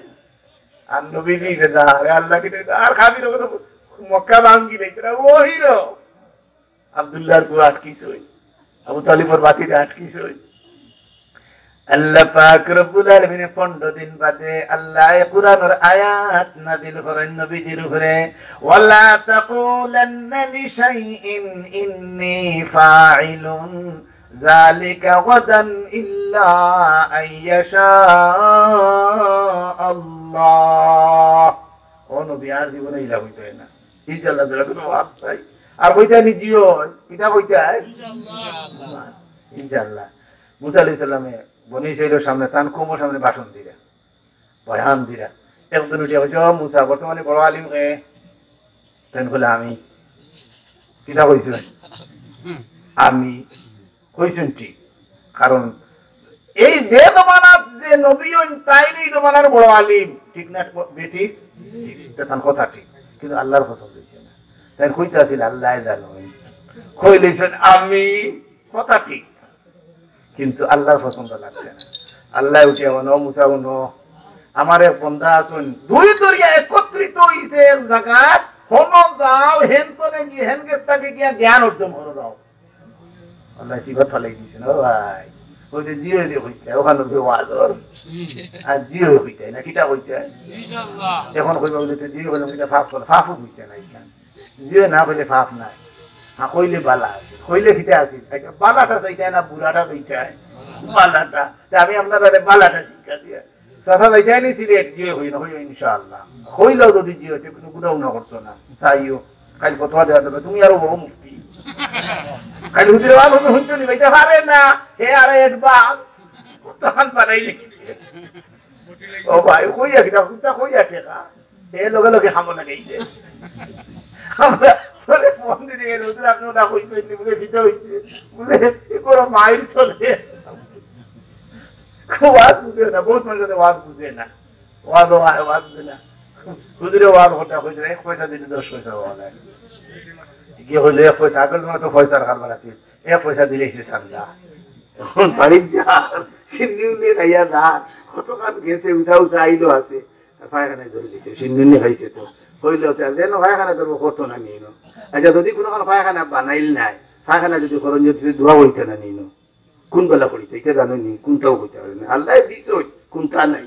আর নবী দিকে না, আরে আল্লাহ কিতা, আর কাফির হলে মক্কা ভাঙ্গি নাই, তারা ওহী রে। আব্দুল্লাহর গু আটকিছই, আবু তালিবর বাতিরে আটকিছই। আল্লাহ পাক রব্বুল আলামিনে পনেরো দিন বাদে আল্লাহ কোরআনর আয়াত নাজিল করেন নবীজির উপরে, "ওয়ালা তাকুলান্না লিশাইইন ইন্নী ফাইলুন যালিকা গাদান ইল্লা আন ইয়াশা আল্লাহ।" ও নবী, আর জীবনে ইলা হইতো না। ইনশাআল্লাহ, তাআলা কোনো ওয়াজ নাই। আর কইতা নি জি অয়, কিতা কইতা? ইনশাআল্লাহ। মুসা আলাইহিস সালামে বনি ইসরাইলর সামনে, তান কওমর সামনে ভাষণ দিরা, বয়ান দিরা। একজন উঠিয়া কইছে, "ও মুসা, বর্তমানে বড় আলিম কে?" তাইন কইলা, "আমি।" কিতা কইছইন? "আমি।" কইছইন ঠিক। কারণ এই যে জমানাত যে নবী অইন, তাইন এই জমানার বড় আলিম। ঠিক না বেঠিক? ঠিক। ইটা তান কথা ঠিক। কিন্তু আল্লাহর পছন্দ অইছে না। তাইন কইতা আছিল, "আল্লায় জানইন।" কইলিছইন, "আমি।" কথা ঠিক। কিন্তু আল্লাহর পছন্দ লাগছে না। আল্লায় উঠিয়া কইন, "ও মুসা, হুনো, আমার এক বন্দা আছইন, দুই দরিয়া একত্রিত অইছে এক জাগাত, হনো যাও, হেন তনে গিয়া, হেন গেছ থাকি গিয়া জ্ঞান অর্জন করো যাও।" আল্লায় সিফাত ফালাই দিছইন, "ও ভাই, ওই যে জিও দিয়ে কইছে, ওখানে উঠে ওয়াজ অর। আর জিও কইতে না, কিতা কইতে?" এখন কইবা বলে, "তো জিও বলে, কিতা ফাফ করে, ফাফও কইছে না এখানে।" জিও না কইলে ফাফ নাই। হ্যাঁ, কইলে বালা আছে। কইলে কিতা আছে? একটা বালাটা চাইতে না, বুড়াটা চাইতে হয়। বালাটা। তে আমি আপনারারে বালাটা শিক্ষা দিয়া। চাচা যাইতে নি সিলেট, জিও কই না, কইও ইনশাআল্লাহ। কইলেও যদি জিও, তে কোনো গুণাও না করছো না। তাইও। কাইল ফতোয়া দেওয়া যাবে, তুমি আরো বড় মুফতি। কাইল হুজুরে ওয়াজ হুনতে হুনতে নি, কইতে পারে না। হে আরে advance। তখন বানাই লিখছে। ও ভাই, কইয়া কিতা, কিতা কইয়া টেকা? এ লগে লগে হামো লাগাই দে। আমরা পরে ফোন দিতে গেলে, "হুজুর, আপনি ওটা কইছেন নি?" বলে, "কিতা হইছে?" বলে, "এ করো মাইল চলে।" ওয়াজ বুঝে না, বহুত মানুষ আছে ওয়াজ বুঝে না। ওয়াজ হয়, ওয়াজ বুঝে না। হুজুরে ওয়াজ করতে কইছে, "এক পয়সা দিলে দশ পয়সা পাওয়া যায়।" কি হইলো, এক পয়সা, আগের জমানাত তো পয়সার কারবার আছে। এক পয়সা দিলে এসে চান্দা। এখন বাড়ির যার, সিন্নি উন্নি খাইয়া যার, কতক্ষণ গেছে, উষা উষা আইলো আছে। আর পায়খানায় ধরে দিছে, সিন্নি উন্নি খাইছে তো। কইলো, "তে যেন পায়খানা ধরবো, কত না নিন।" আচ্ছা, যদি কোনো কোনো পায়খানা বানাইল নাই, পায়খানা যদি করইন, যদি দোয়া হইতে না নিন, কোন বেলা পড়িতে, এটা জানো নি, কোনটাও হইতে পারে না। আল্লাহ দিছইন, কোনটা নাই।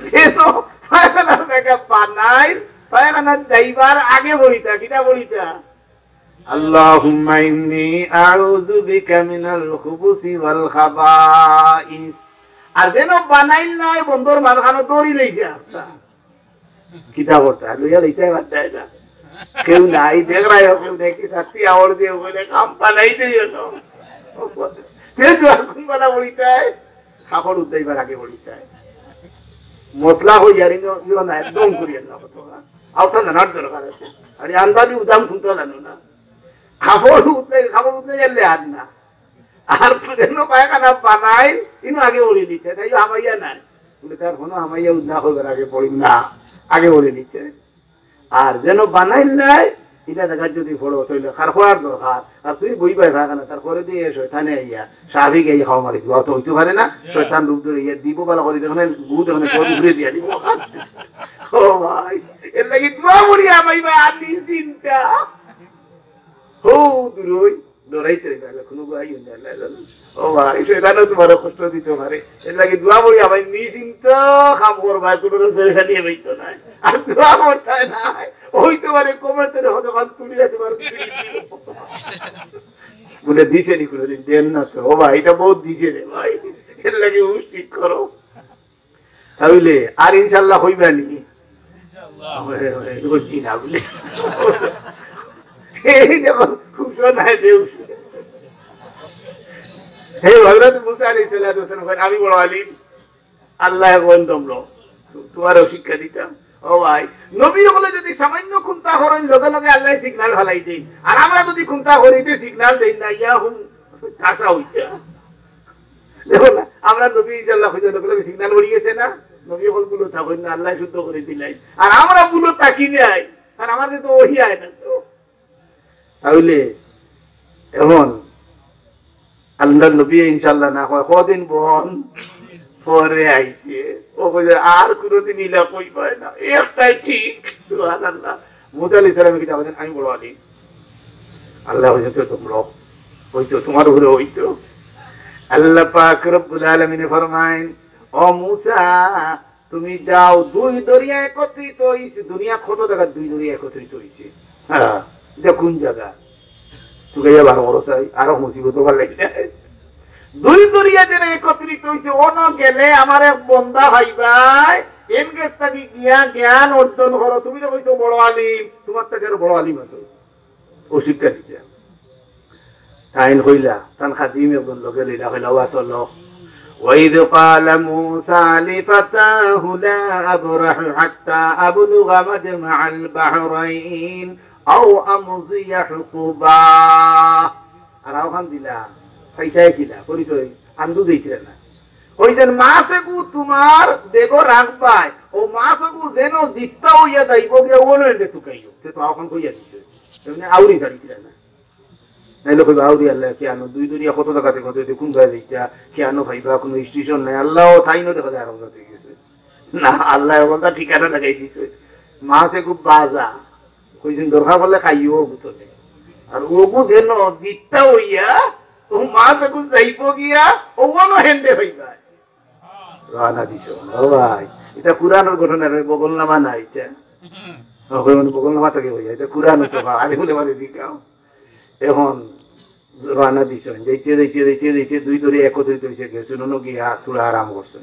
যেন পায়খানার জায়গা বানাইল, পায়খানার যাইবার আগে পড়িতা, কিতা পড়িতা? আল্লাহুম্মা ইন্নী আউযু বিকা মিনাল খুবুসি ওয়াল খাবাইস। আর যেন বানাইল নাই, বন্দর মাঝখানো দড়ি লইছে একটা। কিতা করতা? লইয়া লইতে পারতায় না। কেউ নাই, দেখরায় কেউ দেখি, সাথী আওয়ার দিয়ে বলে, "কাম বানাই দে যেন।" তে দোয়া কোন বেলা পড়িতায়? কাপড় উদ্ধাইবার আগে পড়িতায়। মশলা হইয়ার ইনো, ইনো না, একদম করিয়ার না, কত না। আওতা জানার দরকার আছে। আরে আন্দাজি উদাম শুনতে জানো না। কাপড় উদ্ধাই, কাপড় উদ্ধাই গেলে আর না। আর যেন পায়খানা বানাইল, ইনো আগে পড়ি নিতে, তাই হামাইয়া নাই। বলে, "তার কোনো হামাইয়া উদ্ধার হইবার আগে পড়ি না, আগে পড়ি নিতে।" আর যেন বানাইল নাই, এটা জায়গায় যদি পড়ো, তাইলে কার পড়ার দরকার। আর তুমি বই পাই পায়খানা, তার পরে দিয়ে শয়তানে আইয়া, সাহাবি গিয়ে খাওয়া মারি দিবা, তো হইতে পারে না। শয়তান রূপ ধরে ইয়া দিব, বালা করে দেখনে, গু দেখনে, সব উপরে দিয়া দিব। ও ভাই, এর লাগি দোয়া পড়ি হামাইবা, আর নিশ্চিন্তা। হো, দূর হই। ডরাইতে অইবো, আল্লাহ, কোনো ভয় নাই, আল্লাহ জানে। ও ভাই, শয়তানও তোমারে কষ্ট দিতে পারে। এর লাগি দোয়া পড়ি, আমার নিশ্চিন্ত কাম করবায়, কোনো তো পেরেশানি হইতো না। আর দোয়া পড়তায় না, হইতে পারে কোমর ধরে হয়তো কান তুলিয়া তোমার পিঠে দিব। বলে, "দিছে নি কোনোদিন?" দেন না তো। ও ভাই, এটা বহুত দিছে রে ভাই। এর লাগি হুশ ঠিক করো। তাইলে আর ইনশাআল্লাহ কইবা নি? ওই, ওই, বুঝছি না বলে। এই দেখো, খুশি নাই যে। হে হযরত মুসা আলাইহিস সালাতু ওয়াস সালাম কইন, "আমি বড় আলিম।" আল্লায় কইন, "তোমরা, তোমারেও শিক্ষা দিতাম।" ও ভাই, নবী অকলে যদি সামান্য কুন্তা করইন, লগে লগে আল্লায় signal ফালাই দেইন। আর আমরা যদি কুন্তা করি, তে signal দেইন না, ইয়া হুম, কাটা হইতা। দেখো না, আমরা নবী ইনশাআল্লাহ হইতে লগে লগে signal উড়ি গেছে না? নবী অকল ভুলো থাকইন না, আল্লায় শুদ্ধ করি দিলাই। আর আমরা ভুলো থাকি যাই, আর আমাদের তো ওহি আয় না তো। তাইলে এখন আল্লাহর নবী ইনশাআল্লাহ না কয়, কদিন বন পরে আইছে। ও কইছে, "আর কোনোদিন ইলা কইবায় না, একটাই ঠিক।" সুবহানাল্লাহ। মুসা আলাইহিস সালামে কিতা কইছেন? "আমি বড় আলিম।" আল্লায় কইছেন, "তো তোমরা, ওই তো তোমার উপরে ওই তো।" আল্লাহ পাক রব্বুল আলামিনে ফরমাইন, "ও মুসা, তুমি যাও, দুই দরিয়া একত্রিত হইছে।" দুনিয়া কত জায়গা দুই দরিয়া একত্রিত হইছে? হ্যাঁ, এটা কোন জায়গা? তুকাইয়া বার করো চাই, আরো মুসিবত হবার লাগে। দুই দরিয়া যেন একত্রিত হইছে, অনো গেলে আমার এক বন্দা পাইবায়, এন গেছ থাকি গিয়া জ্ঞান অর্জন করো। তুমি তো কইছো বড় আলিম, তোমার থাকি আরো বড় আলিম আছে। ও শিক্ষা দিতা। তাইন কইলা, তান খাদিম একজন লগে লইলা, কইলা, "ওয়া চলো।" وإذ قال موسى لفتاه لا أبرح حتى أبلغ مجمع البحرين أو أمضي حقبا। আর অখান দিলা, পাইতায় কিলা, পরিচয়, আন্দু দেখিলা না। ওই যে মাছ এগু তুমার বেগো রাখবায়, ও মাছ এগু যেন জিত্তা অইয়া যাইবো গিয়া, ওনো এন্ডে তুকাইও। তে তো অখন কইয়া দিছে। এমনি আউরি ছাড়িছিলা না। নাইলে কইবা, "আউরি আল্লাহ, কিয়ানো দুই দরিয়া কত জাগাতে কত, দেখুন ভাই, এইটা কিয়ানো ভাইবা, কোনো স্টেশন নাই।" আল্লাহ, তাইনও দেখা যায় আরব জাতি গেছে। না, আল্লাহ বলতা ঠিকানা লাগাই দিছে। মাছ এগু বাজা। কইছেন, "দরকার পড়লে খাইও অগু তলে।" আর অগু যেন জিত্তা অইয়া, ও মাছ এগু যাইবো গিয়া, ও ওনো হেন্ডে ভাইবা। রওয়ানা দিছো। ও ভাই, এটা কোরআনর ঘটনা নয়, বগলনামা না এটা। ও ভাই, মানে বগলনামা থাকি ভাই, এটা কোরআনর সভা, আরে বলে মানে দিকাও। এখন রওয়ানা দিছো, যাইতে, যাইতে, যাইতে, যাইতে দুই দরিয়া একত্রিত হইছে, গেছে, নুনো গিয়া থুড়া আরাম করছে।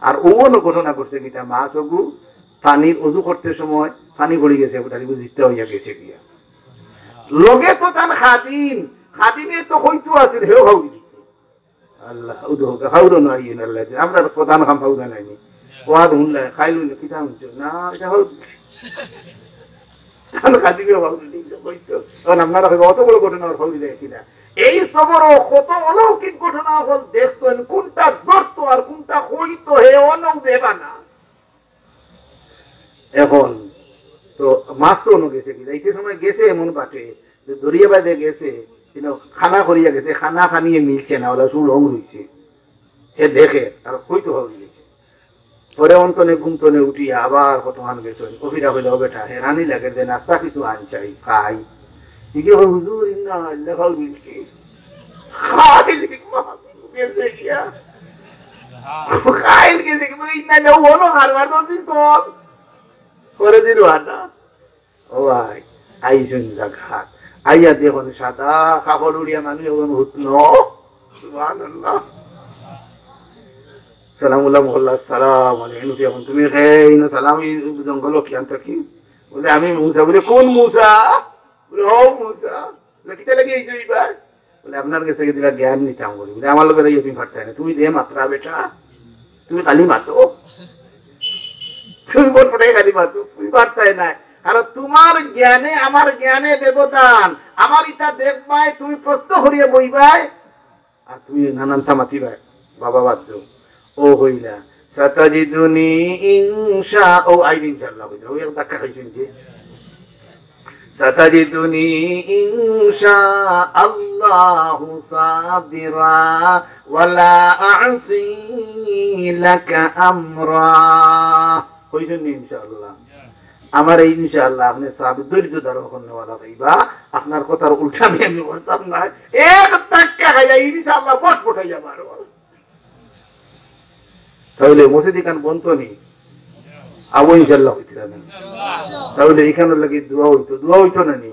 আর ওনো ঘটনা করছে কিতা, মাছ ওগু পানির অজু করতে সময় পানি পড়ি গেছে, ওটা বুঝিতে হইয়া গেছে গিয়া। লগে তো তান খাদিম, খাদিমে তো হইতো আছিল, হেও হাউরি গেছে। আল্লাহ, উদু হোক, হাউরো না ইয়ে না লাগে। আমরা প্রধান খাম হাউরো নাইনি। ওয়াদ হুনলে, খাইল হুনলে, কিতা হুনছো? না, এটা হাউরি। তাহলে খাদিমে হাউরি দিছে, কইতো। এখন আপনারা কইবা, "অত বড় ঘটনা আর হাউরি যায় কিনা?" এই সবরও কত অলৌকিক ঘটনা হল দেখছেন, কোনটা ধরতো আর কোনটা কইতো, হে অনৌ বেবা না। এখন তো মাছ তো অন্য গেছে কি, যাইতে সময় গেছে এমন বাটে যে দরিয়া বাদে গেছে, কিন্তু খানা করিয়া গেছে, খানা খানিয়ে মিলছে না, ওরা শুধু রং রইছে। হে দেখে, আর কই তো হয়ে গেছে। পরে অন্তনে ঘুম তনে উঠিয়া আবার কতক্ষণ গেছে, কফিরা হইলে, "ও বেটা, হে রানী লাগে যে নাস্তা কিছু আন চাই, খাই।" ইগে, "ও হুজুর, ইন্না আল্লাহ খাও মিলছে।" খাইল গেছে গিয়া। খাইল গেছে কি, বলে, "ইন্না আল্লাহ, ও হলো কারবার তো তুই চল।" করে দিল আটা। ও ভাই, আইসুন জাগাত। আইয়া দেখুন সাদা কাপড় উড়িয়া মানুষ এখন হুতন। সুবহানাল্লাহ। সালামুল্লাহ মহল্লা, সালাম আলাইকুম। এখন তুমি এই না সালাম, এই জঙ্গল কি আনতা কি? বলে, "আমি মুসা।" বলে, "কোন মুসা?" বলে, "ও মুসা।" বলে, "কিতা লাগি এই যে এইবার?" বলে, "আপনার গেছে গিয়া দিলা জ্ঞান নিতাম।" বলি, বলে, "আমার লগে রইয়া তুমি পারতায় না, তুমি যে মাতরা বেটা, তুমি খালি মাতো, তুমি বড় পড়ে খালি মাতো, তুমি পারতায় না। কারণ তোমার জ্ঞানে আমার জ্ঞানে ব্যবধান, আমার ইটা দেখবায়, তুমি প্রশ্ন করিয়া বইবায়, আর তুমি নানান তামাতি ভাই, বাবা বাদ দেও।" ও হইলা, "সাতাজিদুনি ইনশা", ও আইন ইনশাআল্লাহ হইলা, ওই এক ধাক্কা খাইছেন যে, "সাতাজিদুনি ইনশা আল্লাহু সাবিরা ওয়ালা আ'সি লাকা আমরা।" কইছেন নি ইনশাআল্লাহ? আমার এই ইনশাআল্লাহ আপনি সাহাবী ধৈর্য ধারণ করনেওয়ালা ভাইবা, আপনার কথার উল্টা আমি, আমি করতাম না। এক ধাক্কা খাইয়া ইনশাআল্লাহ বট বটাইয়া মারো। তাহলে মসজিদ ইখান বনতো নি? আবু ইনশাআল্লাহ হইতো না। তাহলে ইখানর লাগি দোয়া হইতো, দোয়া হইতো না নি?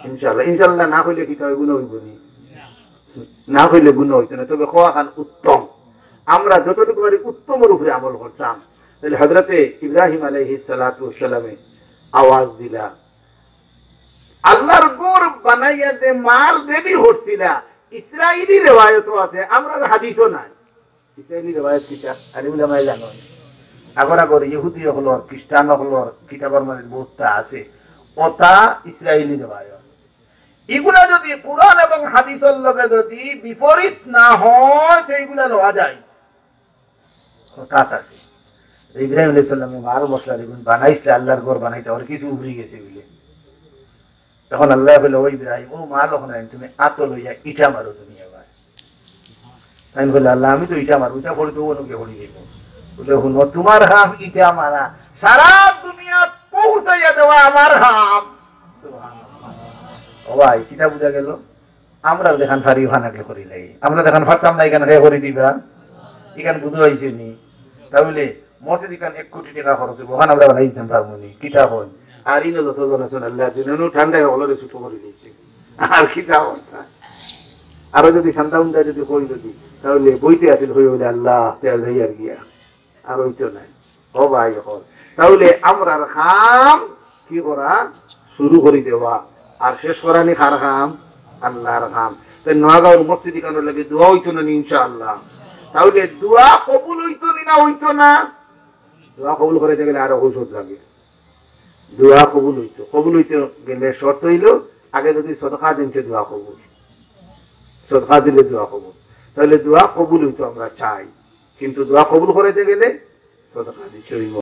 ইনশাআল্লাহ। ইনশাআল্লাহ না হইলে কিতা গুনাহ হইবো নি? না হইলে গুনাহ হইতো না, তবে কওয়াখান উত্তম। আমরা যতটুকু পারি উত্তমর উপরে আমল করতাম। তাহলে হযরতে ইব্রাহিম আলাইহিস সালাতু ওয়াস সালামে আওয়াজ দিলা, আল্লাহর ঘর বানাইয়া যে মাল রেডি করছিলা, ইসরাইলি রেওয়ায়তও আছে, আমরার হাদিসও নাই। ইসরাইলি রেওয়ায়ত কিতা? আলিম উলামায়ে জানইন। আগর আগর ইহুদি অকলর, খ্রিস্টান অকলর কিতাবর মাঝে বহুততা আছে। ওটা ইসরাইলি রেওয়ায়ত। ইগুলা যদি কুরআন এবং হাদিসর লগে যদি বিপরীত না হয়, তে ইগুলা লওয়া যায়। তাত আছে। ইব্রাহিম আলাইহিস সালামে মার মশলা দেখুন বানাইছলা, আল্লাহর ঘর বানাইতা, ওর কিছু উফরি গেছে বুলে। তখন আল্লাহ বলে, "ও ইব্রাহিম, ও মাল অখন আইন, তুমি আতো লইয়া ইটা মারো তুমি আবার।" আমি বলে, "আল্লাহ, আমি তো ইটা মারবো, ইটা পড়ি তো অনো গিয়া পড়ি যাইবো।" বলে, "হুনো, তোমার কাম ইটা মারা, সারা দুনিয়াত পৌঁছাইয়া দেওয়া আমার কাম।" ও ভাই, কিতা বুঝা গেল? আমরা যেখান পারি ওখান আগে করি লাই, আমরা যেখান পারতাম না এখান আগে করি দিবা, এখান বুঝা হয়েছে নি? তাহলে মসজিদ এখান এক কোটি টাকা খরচ হইব, ওখান আমরা বানাই দিতাম পারবো নি? কিতা হয়? আর ইনো যত জন আছেন আল্লাহ জানে, ঠান্ডায় হলরে ছোট করে দিয়েছে। আর কিতা হয়? আরো যদি ঠান্ডা উন্ডা যদি কই যদি, তাহলে বইতে আসিল হই হইলে আল্লাহ, তেল যাই আর গিয়া। আর হইতো নাই। ও ভাই, এখন তাহলে আমরার কাম কি করা? শুরু করি দেওয়া। আর শেষ করানি কার কাম? আল্লাহর কাম। তো নওগাঁওর উপস্থিতি কেন লাগে? দোয়া অইতো না নি ইনশাআল্লাহ? তাইলে দোয়া কবুল অইতো নি না অইতো না? দোয়া কবুল করাইতে গেলে আরো ঔষধ লাগে। দোয়া কবুল অইতো, কবুল অইতে গেলে শর্ত অইলো আগে যদি সদকা দেইন তে দোয়া কবুল, সদকা দিলে দোয়া কবুল। তাইলে দোয়া কবুল অইতো আমরা চাই, কিন্তু দোয়া কবুল করাইতে গেলে সদকা দিতে অইবো।